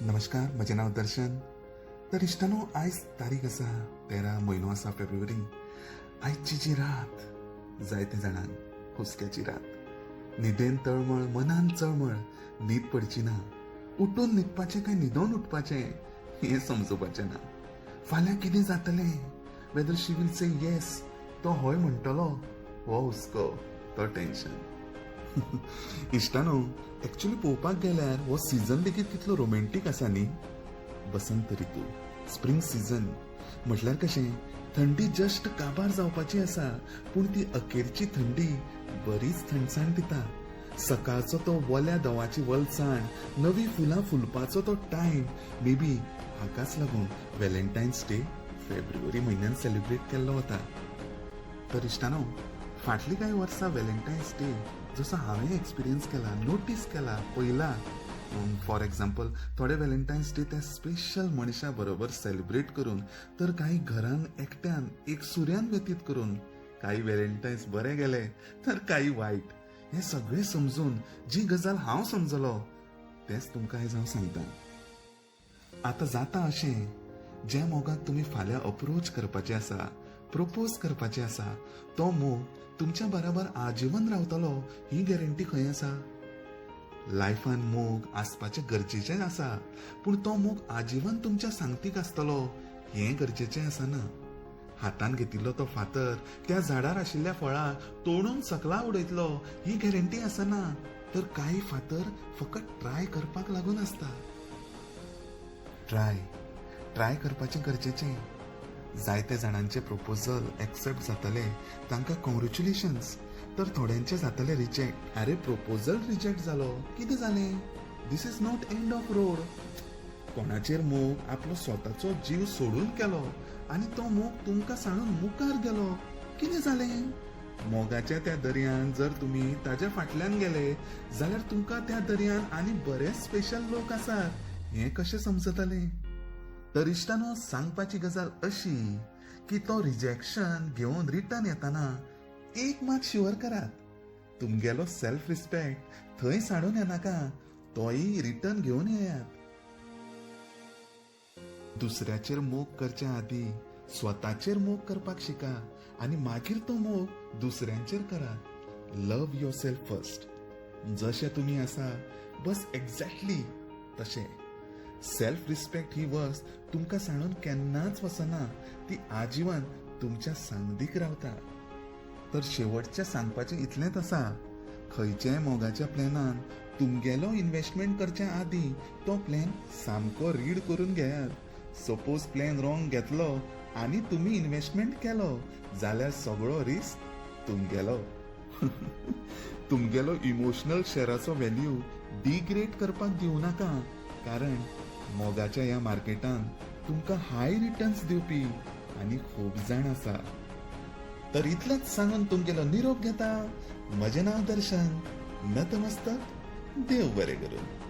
नमस्कार, म्हजें नांव दर्शन. तर इश्टानो, आयज तारीख आसा 13, म्हयनो आसा फेब्रुवारी. आयची जी रात जायते जाणांक हुस्क्याची रात. न्हिदेन तळमळ, मनान चळमळ, न्हीद पडची ना. उठून न्हिदपाचें काय न्हिदोन उठपाचें हें समजुपाचें ना. फाल्यां कितें जातलें, whether she will say yes, तो हय म्हणटलो, हो हुस्को, तो टेन्शन. इश्टानो, एक्चुअली पळोवपाक गेल्यार हो सिजन लेगीत कितलो रोमॅन्टीक आसा न्ही. बसंत ऋतू, स्प्रींग सिजन म्हटल्यार कशें, थंडी जस्ट काबार जावपाची आसा, पूण ती अखेरची थंडी बरीच थंडसाण दिता. सकाळचो तो वल्या दवाची वलसाण, नवी फुलां फुलपाचो तो टायम, मे बी हाकाच लागून व्हॅलेंटायन्स डे फेब्रुवारी म्हयन्यान सेलिब्रेट केल्लो वता. तर इश्टानो, फाटलीं कांय वर्सां व्हॅलेंटायन्स डे जसो हांवें एक्सपिरियन्स केला, नोटीस केला, पळयला, फॉर एग्जाम्पल, थोडे व्हॅलेंटायन्स डे त्या स्पेशल मनशा बरोबर सेलिब्रेट करून, तर काही घरान एकट्यान एक सुऱ्यान व्यतीत करून, काही व्हॅलेंटायन्स बरे गेले तर काही वायट. हें सगळें समजून जी गजाल हांव समजलो तेंच तुमकां आयज हांव सांगता. आतां जाता अशें, ज्या मोगाक तुमी फाल्यां अप्रोच करपाचें आसा, प्रपोज करपाचें आसा, तो मोग तुमच्या बराबर आजीवन रावतलो ही गॅरंटी खंय आसा? लायफान मोग आसपाचें गरजेचें आसा, पूण तो मोग आजीवन तुमच्या सांगतीक आसतलो हें गरजेचें आसना. हातान घेतिल्लो तो फातर त्या झाडार आशिल्ल्या फळाक तोडून सकला उडयतलो ही गॅरंटी आसना. तर कांय फातर फकत ट्राय करपाक लागून आसता. ट्राय ट्राय करपाचें गरजेचें. जायते जाणांचे प्रपोजल एक्सेप्ट जातले, तांकां कॉंग्रेच्युलेशन्स, तर थोड्यांचे जातले रिजेक्ट. अरे, प्रपोजल रिजेक्ट जालो, कितें जालें? This is not end of road. कोणाचेर मोग आपलो स्वताचो जीव सोडून केलो आनी तो मोग तुमकां सांडून मुखार गेलो, कितें जालें? मोगाच्या त्या दर्यान जर तुमी ताज्या फाटल्यान गेले जाल्यार तुमकां त्या दर्यान आनी बरेच स्पेशल लोक आसात हें कशें समजतलें? तर इश्टानो, सांगपाची गजाल अशी की तो रिजेक्शन घेवन रिटर्न येताना एक मात शुअर करात, तुमगेलो सेल्फ रिस्पेक्ट थंय सांडून येनाका, तोय रिटर्न घेवन येयात. दुसऱ्याचेर मोग करच्या आदी स्वताचेर मोग करपाक शिका आनी मागीर तो मोग दुसऱ्यांचेर करात. Love yourself first. जशे तुमी आसा, बस एक्झॅक्टली तशें. सेल्फ रिस्पेक्ट ही वस्त तुमकां सांडून केन्नाच वचना, ती आजीवन तुमच्या सांगदीक रावता. तर शेवटचें सांगपाचें इतलेंच आसा, खंयच्याय मोगाच्या प्लॅनान तुमगेलो इन्वेस्टमेंट करच्या आदीं तो प्लॅन सामको रीड करून घेयात. सपोज प्लॅन रॉंग घेतलो आनी तुमी इन्वेस्टमेंट केलो जाल्यार सगळो रिस्क तुमगेलो. तुमगेलो इमोशनल शेराचो व्हॅल्यू डिग्रेड करपाक दिवं नाका, कारण मोगाच्या ह्या मार्केटान तुमकां हाय रिटर्न्स दिवपी आनी खूब जाण आसा. तर इतलेंच सांगून तुमगेलो निरोप घेता. म्हजें नांव दर्शन. नतमस्तक. देव बरें करूं.